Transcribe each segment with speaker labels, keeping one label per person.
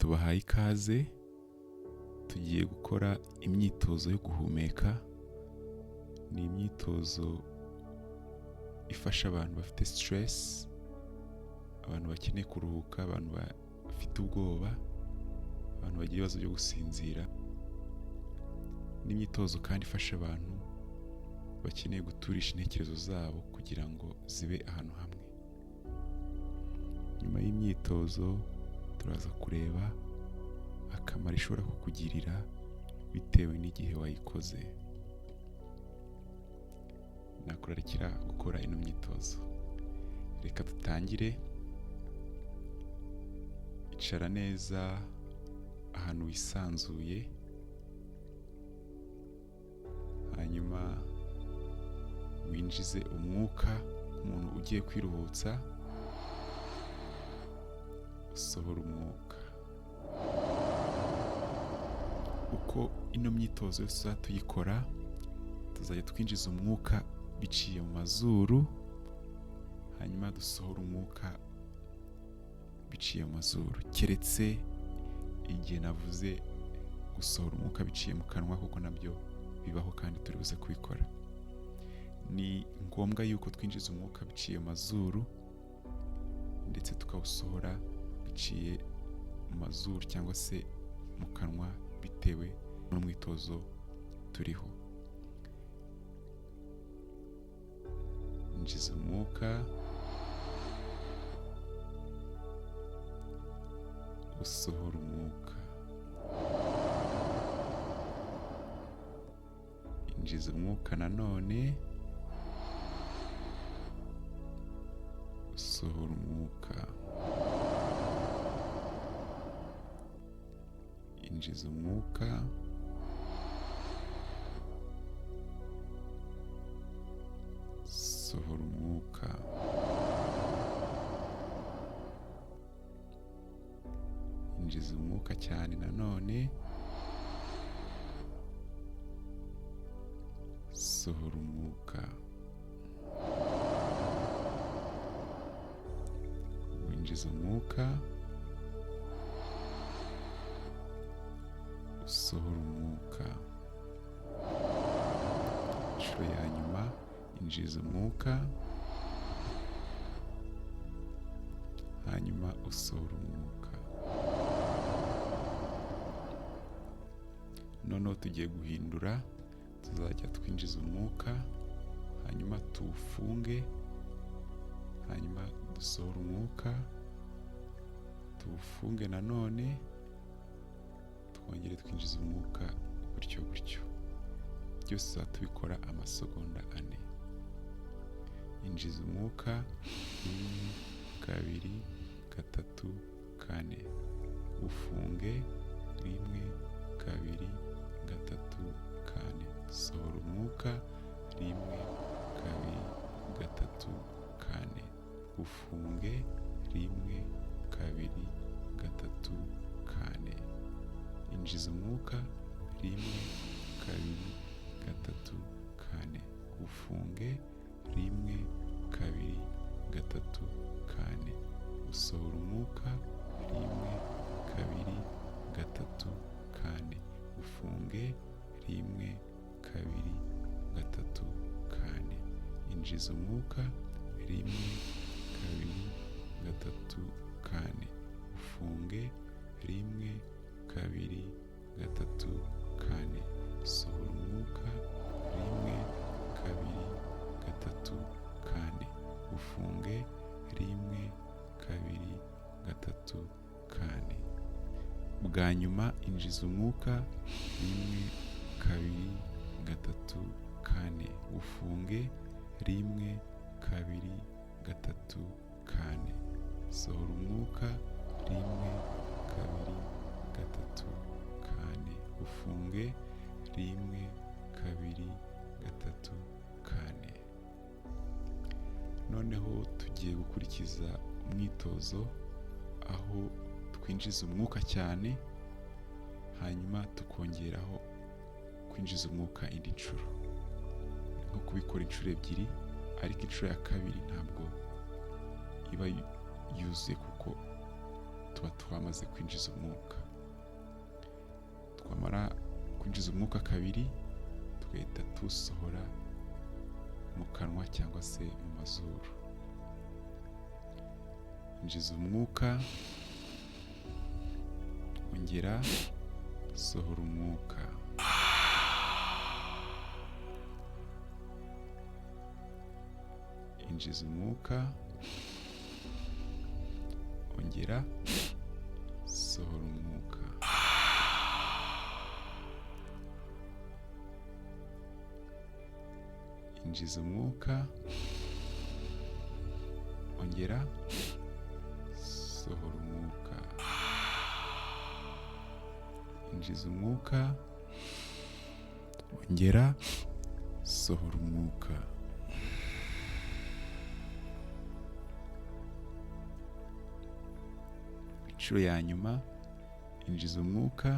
Speaker 1: Tubahaye ikaze, tugiye gukora imyitozo yo guhumeka. Ni imyitozo ifasha abantu bafite stress, abantu bakeneye kuruhuka, abantu bafite ubwoba, abantu bagira ibibazo byo gusinzira. Ni imyitozo kandi ifasha abantu bakeneye guturisha intekerezo zabo kugira ngo zibe ahantu hamwe. Nyuma y'imyitozo turaza kureba akamaro ishobora kukugirira bitewe n'igihe wayikoze. Nakurarikira gukora ino myitozo. Reka dutangire. Icara neza ahantu wisanzuye, hanyuma winjize umwuka nk'umuntu ugiye kwiruhutsa, usohora umwuka. Uko ino myitozo yose tuzajya tuyikora, tuzajya twinjiza umwuka biciye mu mazuru, hanyuma dusohora umwuka biciye mu mazuru, keretse igihe navuze gusohora umwuka biciye mu kanwa, kuko nabyo bibaho kandi turi buze kubikora. Ni ngombwa yuko twinjiza umwuka biciye mu mazuru ndetse tukawusohora biciye mu mazuru cyangwa se mu kanwa, bitewe n'umwitozo turiho. Injiza umwuka, usohora umwuka. Injiza umwuka nanone, usohora umwuka. Injiza umwuka, sohora umwuka. Injiza umwuka cyane nanone, sohora umwuka. Winjiza umwuka, usohora umwuka. Inshuro ya nyuma, injiza umwuka, hanyuma usohora umwuka. Noneho tugiye guhindura, tuzajya twinjiza umwuka, hanyuma tuwufunge, hanyuma dusohora umwuka, tuwufunge nanone, twongere twinjiza umwuka, gutyo gutyo. Byose tuzaba tubikora amasegonda 4. Injiza umwuka, 1, 2, 3, 4. Ufunge, 1, 2, 3, 4. Sohora umwuka, 1, 2, 3, 4. Ufunge, 1, 2, 3, 4. Injiza umwuka, 1, 2, 3, 4. Ufunge, 1, 2, 3, 4. Usohora umwuka, 1, 2, 3, 4. Ufunge, 1, 2, 3, 4. Injiza umwuka, 1, 2, 3, 4. Ufunge, 1, 2, 3, 4. Sohora umwuka, 1, 2, 3, 4. Ufunge, 1, 2, 3, 4. Bwa nyuma, injiza umwuka, 1, 2, 3, 4. Ufunge, 1, 2, 3, 4. Sohora umwuka, 1, 2, 3, 4. Ufunge, 1, 2, 3, 4. Noneho tugiye gukurikiza umwitozo aho twinjiza umwuka cyane, hanyuma tukongeraho kwinjiza umwuka indi nshuro, nko kubikora inshuro 2, ariko inshuro ya 2 ntabwo iba yuzuye kuko tuba tuba twamaze kwinjiza umwuka. Twamara kwinjiza umwuka kabiri tugahita tuwusohora mu kanwa cyangwa se mu mazuru. Injiza umwuka, ongera sohora umwuka. Injiza umwuka, ongera sohora umwuka. Injiza umwuka, ongera sohora umwuka. Injiza umwuka, ongera sohora umwuka. Inshuro ya nyuma, injiza umwuka,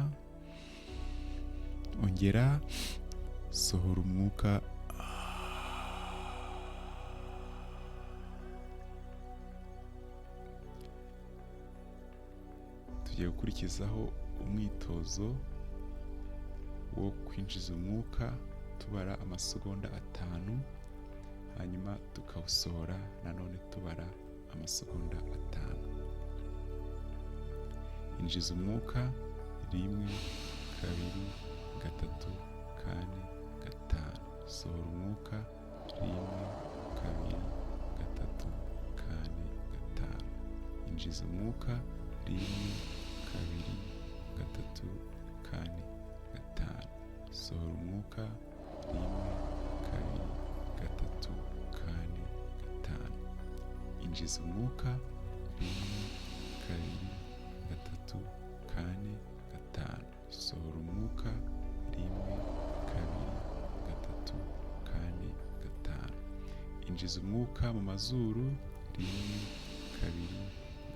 Speaker 1: ongera sohora umwuka. Tugiye gukurikizaho umwitozo wo kwinjiza umwuka tubara amasegonda 5, hanyuma tukawusohora nanone tubara amasegonda 5. Injiza umwuka 1, 2, 3, 4, 5. Sohora umwuka 1, 2, 3, 4, 5. Injiza umwuka 1, 2, 3, 4, 5. Sohora umwuka 1, 2, 3, 4, 5. Injiza umwuka 1, 2, 3, 4, 5. Sohora umwuka 1, 2, 3, 4, 5. Injiza umwuka mu mazuru 1, 2,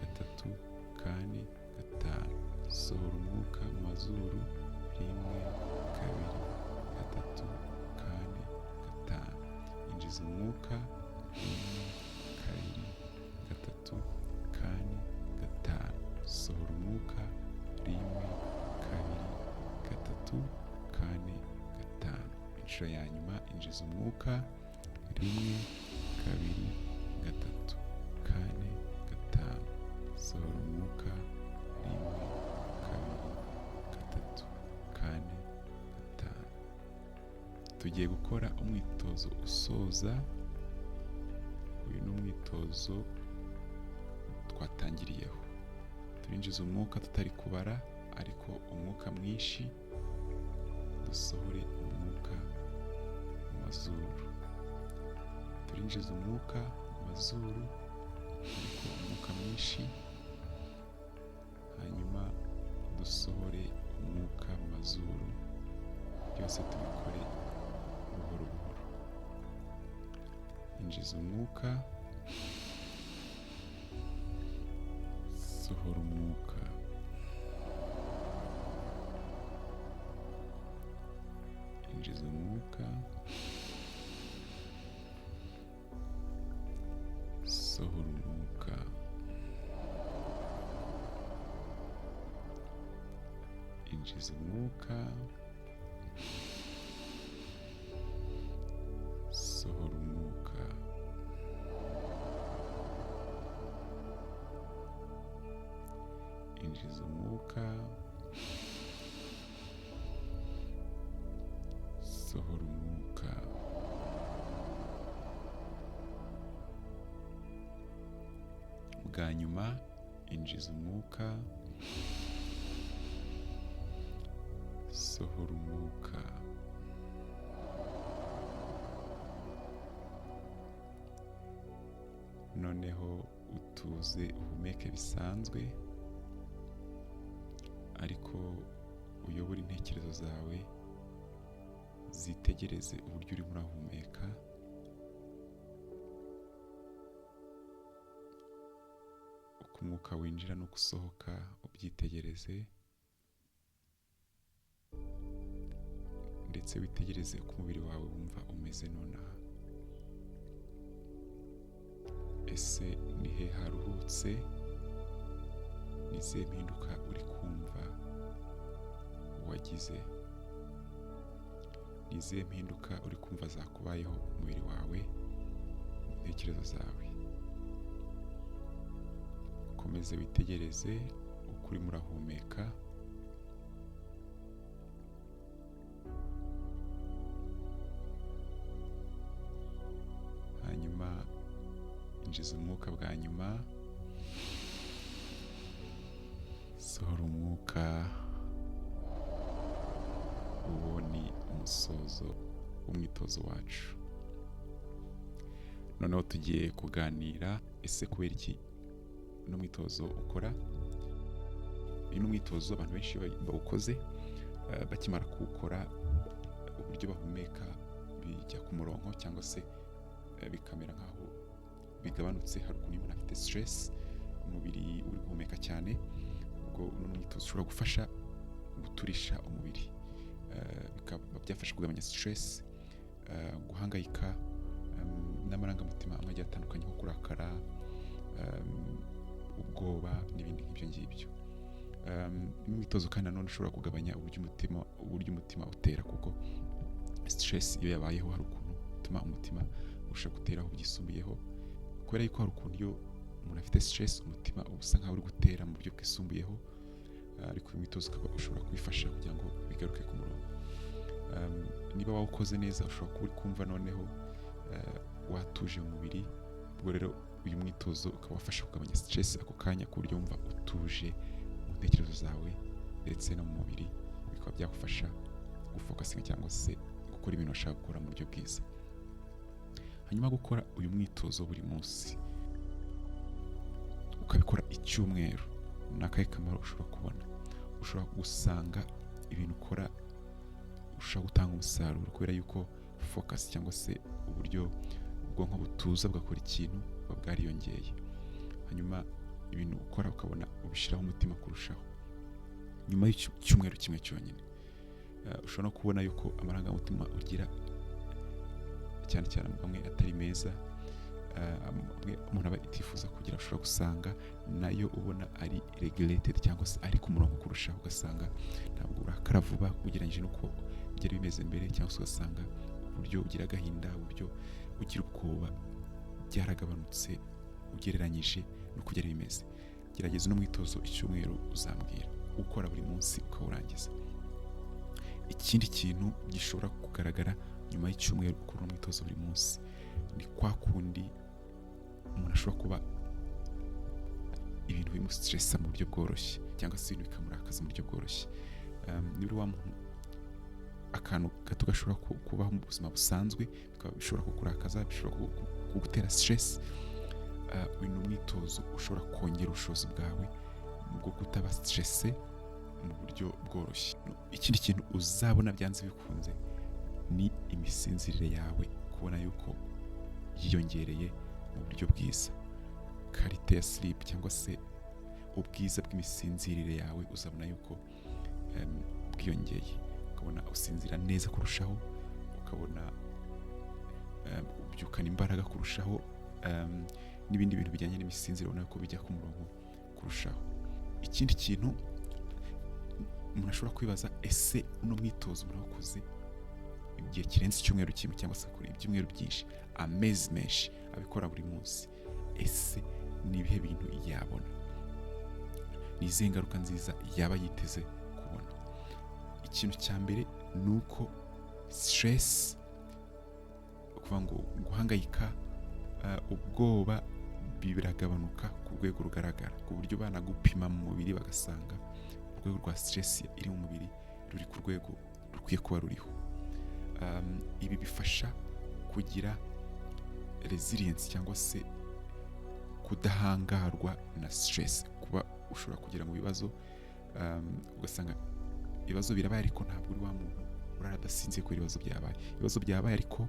Speaker 1: 3, 4, 5. Sohora umwuka mu mazuru 1, 2, 3, 4, 5. Injiza umwuka 1, 2, 3, 4, 5. Sohora umwuka 1, 2, 3, 4, 5. Inshuro ya nyuma, injiza umwuka 1, 2, 3, 4, 5. Sohora umwuka 1, 2, 3, 4, 5. Tugiye gukora umwitozo usoza. Uyu ni umwitozo twatangiriyeho. Turinjiza umwuka tutari kubara, ariko umwuka mwinshi, dusohore umwuka mu mazuru. Turinjiza umwuka mu mazuru, ariko umwuka mwinshi, hanyuma dusohore umwuka mu mazuru. Byose tubikore buhoro buhoro. Injiza umwuka, sohora umwuka. Injiza umwuka, sohora umwuka. Injiza umwuka, sohora umwuka. Injiza umwuka, sohora umwuka. Bwa nyuma, injiza umwuka, sohora umwuka. Noneho utuze, uhumeke bisanzwe, ariko uyobore intekerezo zawe, zitegereze uburyo urimo urahumeka. Uko umwuka winjira n'uko usohoka ubyitegereze, ndetse witegereze uko umubiri wawe wumva umeze nonaha. Ese ni he haruhutse? Ni izihe mpinduka uri kumva wagize? Ni izihe mpinduka uri kumva zakubayeho mu mubiri wawe, mu ntekerezo zawe? Ukomeze witegereze uko urimo urahumeka. Hanyuma injiza umwuka bwa nyuma, sohora umwuka. Uwo ni umusozo w'umwitozo wacu. Noneho tugiye kuganira, ese kubera iki uno mwitozo ukora? Uyu ni umwitozo abantu benshi bawukoze, bakimara kuwukora uburyo bahumeka bijya ku murongo, cyangwa se bikamera nkaho bigabanutse. Hari ukuntu umuntu afite stress, umubiri uri guhumeka cyane, ubwo uno mwitozo ushobora gufasha guturisha umubiri, bikaba byafasha kugabanya stress, guhangayika, n'amarangamutima amwe agiye atandukanye nko kurakara, ubwoba n'ibindi nk'ibyo ngibyo. Umwitozo kandi nanone ushobora kugabanya uburyo umutima utera, kuko stress iyo yabayeho hari ukuntu ituma umutima urusha guteraho byisumbuyeho, kubera yuko hari ukuntu iyo umuntu afite stress umutima uba usa nkaho uri gutera mu buryo bwisumbuyeho, ariko uyu mwitozo ukaba ushobora kubifasha kugira ngo bigaruke ku murongo. Niba wawukoze neza ushobora kuba uri kumva noneho watuje mu mubiri, ubwo rero uyu mwitozo ukaba wafasha kugabanya stress ako kanya, ku buryo wumva utuje mu ntekerezo zawe ndetse no mu mubiri, bikaba byagufasha gufokasinga cyangwa se gukora ibintu washaka gukora mu buryo bwiza. Hanyuma gukora uyu mwitozo buri munsi ukabikora icyumweru, ni akahe kamaro ushobora kubona? Ushobora gusanga ibintu ukora ushobora gutanga umusaruro, kubera yuko focus cyangwa se uburyo ubwonko butuza bugakora ikintu buba bwariyongeye. Hanyuma ibintu ukora ukabona ubishyiraho umutima kurushaho nyuma y'icyumweru kimwe cyonyine. Ushobora no kubona yuko amarangamutima ugira cyane cyane amwe atari meza, amwe umuntu aba atifuza kugira, ushobora gusanga nayo ubona ari regulated cyangwa se ari ku murongo kurushaho, ugasanga ntabwo urakara vuba ugereranyije n'uko byari bimeze mbere, cyangwa se ugasanga uburyo ugira agahinda, uburyo ugira ubwoba byaragabanutse ugereranyije n'uko byari bimeze. Gerageza uno mwitozo icyumweru, uzambwira ukora buri munsi ukawurangiza. Ikindi kintu gishobora kugaragara nyuma y'icyumweru ukora umwitozo buri munsi ni kwa kundi umuntu ashobora kuba ibintu bimustressa mu buryo bworoshye, cyangwa se ibintu bikamurakaza mu buryo bworoshye. Niba wa muntu akantu gato gashobora kubaho mu buzima busanzwe bikaba bishobora kukurakaza, bishobora kugutera stress, uyu ni umwitozo ushobora kongera ubushobozi bwawe bwo kutaba stressé mu buryo bworoshye. Ikindi kintu uzabona byanze bikunze ni imisinzirire yawe, kubona yuko yiyongereye mu buryo bwiza. Qualité ya sleep cyangwa se ubwiza bw'imisinzirire yawe uzabona yuko bwiyongeye, ukabona usinzira neza kurushaho, ukabona ubyukana imbaraga kurushaho, n'ibindi bintu bijyanye n'imisinzire ubona ko bijya ku murongo kurushaho. Ikindi kintu umuntu ashobora kwibaza, ese uno mwitozo umuntu awukoze igihe kirenze icyumweru kimwe cyangwa se akora ibyumweru byinshi, amezi menshi, abikora buri munsi, ese ni ibihe bintu yabona? Ni izihe ngaruka nziza yaba yiteze kubona? Ikintu cya mbere ni uko stress, ukuvuga ngo guhangayika, ubwoba biragabanuka ku rwego rugaragara, ku buryo banagupima mu mubiri bagasanga urwego rwa stress iri mu mubiri ruri ku rwego rukwiye kuba ruriho. Ibi bifasha kugira resilience cyangwa se kudahangarwa na stress, kuba ushobora kugera mu bibazo, ugasanga ibibazo birabaye ariko ntabwo uri wa muntu urara adasinziye kubera ibibazo byabaye. Ibibazo byabaye ariko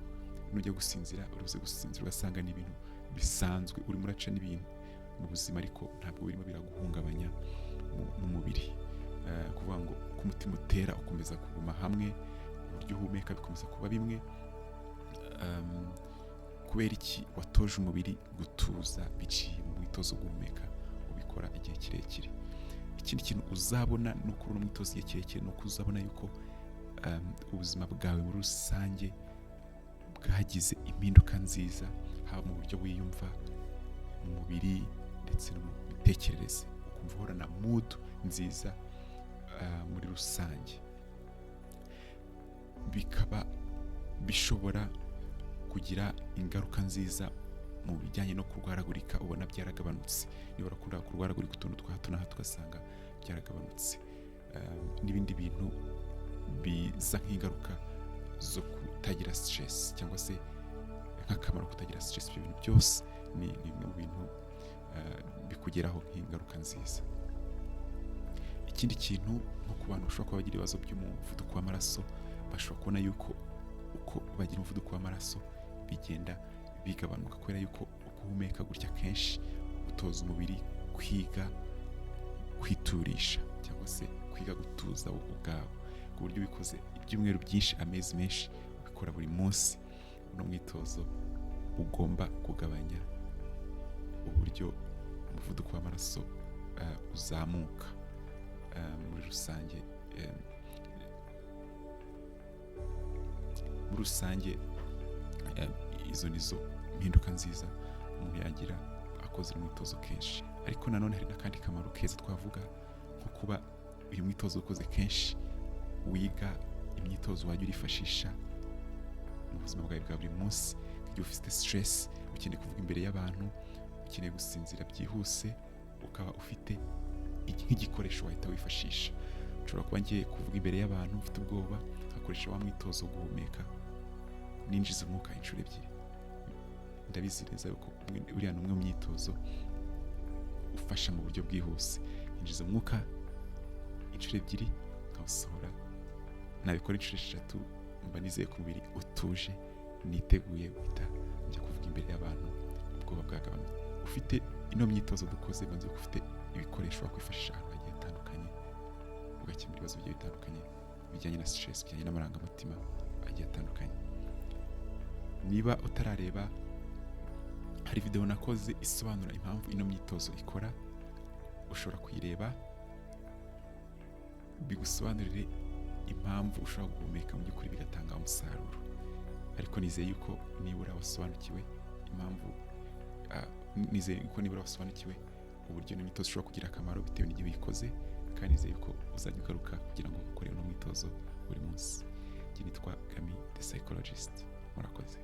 Speaker 1: nujya gusinzira uribuze gusinzira ugasanga ni ibintu bisanzwe, urimo uraca n'ibintu mu buzima ariko ntabwo birimo biraguhungabanya mu mubiri. Kuvuga ngo uko umutima utera ukomeza kuguma hamwe, uburyo uhumeka bikomeza kuba bimwe. Kubera iki? Watoje umubiri gutuza biciye mu mwitozo wo guhumeka ubikora igihe kirekire. Ikindi kintu uzabona ni uko uno mwitozo igihe kirekire, ni uko uzabona yuko ubuzima bwawe muri rusange bwagize impinduka nziza, haba mu buryo wiyumva mu mubiri ndetse no mu mitekerereze, ukumva uhorana mood nziza muri rusange. Bikaba bishobora kugira ingaruka nziza mu bijyanye no kurwaragurika, ubona byaragabanutse. Niba urakunda kurwaragurika utuntu twa hato na hato, ugasanga byaragabanutse. N'ibindi bintu biza nk'ingaruka zo kutagira stress, cyangwa se nk'akamaro kutagira stress, ibyo bintu byose ni bimwe mu bintu bikugeraho nk'ingaruka nziza. Ikindi kintu, nko ku bantu bashobora kuba bagira ibibazo by'umuvuduko w'amaraso, bashobora kubona yuko uko bagira umuvuduko w'amaraso bigenda bigabanuka, kubera yuko uko uhumeka gutya kenshi utoza umubiri kwiga kwiturisha, cyangwa se kwiga gutuza wo ubwawe, ku buryo ubikoze ibyumweru byinshi, amezi menshi, ubikora buri munsi, uno mwitozo ugomba kugabanya uburyo umuvuduko w'amaraso uzamuka muri rusange. Muri rusange, izo nizo mpinduka nziza umuntu yagira akoze umwitozo kenshi. Ariko nanone hari n'akandi kamaro keza twavuga, nko kuba uyu mwitozo ukoze kenshi wiga imyitozo wajya urifashisha mu buzima bwawe bwa buri munsi, igihe ufite stress, ukeneye kuvuga imbere y'abantu, ukeneye gusinzira byihuse, ukaba ufite nk'igikoresho wahita wifashisha. Nshobora kuba ngiye kuvuga imbere y'abantu mfite ubwoba, nkakoresha wa mwitozo wo guhumeka ninjiza umwuka inshuro ebyiri. Ndabizi neza yuko uriya ni umwe mu myitozo ufasha mu buryo bwihuse. Ninjiza umwuka inshuro ebyiri, nkawusohora. Nabikora inshuro eshatu, mba nizeye ko umubiri utuje, niteguye guhita njya kuvuga imbere y'abantu, ubwoba bwagabanutse. Ufite ino myitozo dukoze, mba nzi ko ufite ibikoresho wakwifashisha ahantu hagiye hatandukanye, ugakemura ibibazo bigiye bitandukanye bijyanye na stress, bijyanye n'amarangamutima agiye atandukanye. Niba utarareba, hari video nakoze isobanura impamvu ino myitozo ikora, ushobora kuyireba bigusobanurire impamvu ushobora guhumeka mu by'ukuri bigatanga umusaruro. Ariko nizeye yuko nibura wasobanukiwe impamvu, nizeye yuko nibura wasobanukiwe uburyo ino myitozo ishobora kugira akamaro bitewe n'igihe uyikoze, kandi nizeye yuko uzajya ugaruka kugira ngo ukore uno mwitozo buri munsi. Njye nitwa Gami the Psychologist. Murakoze.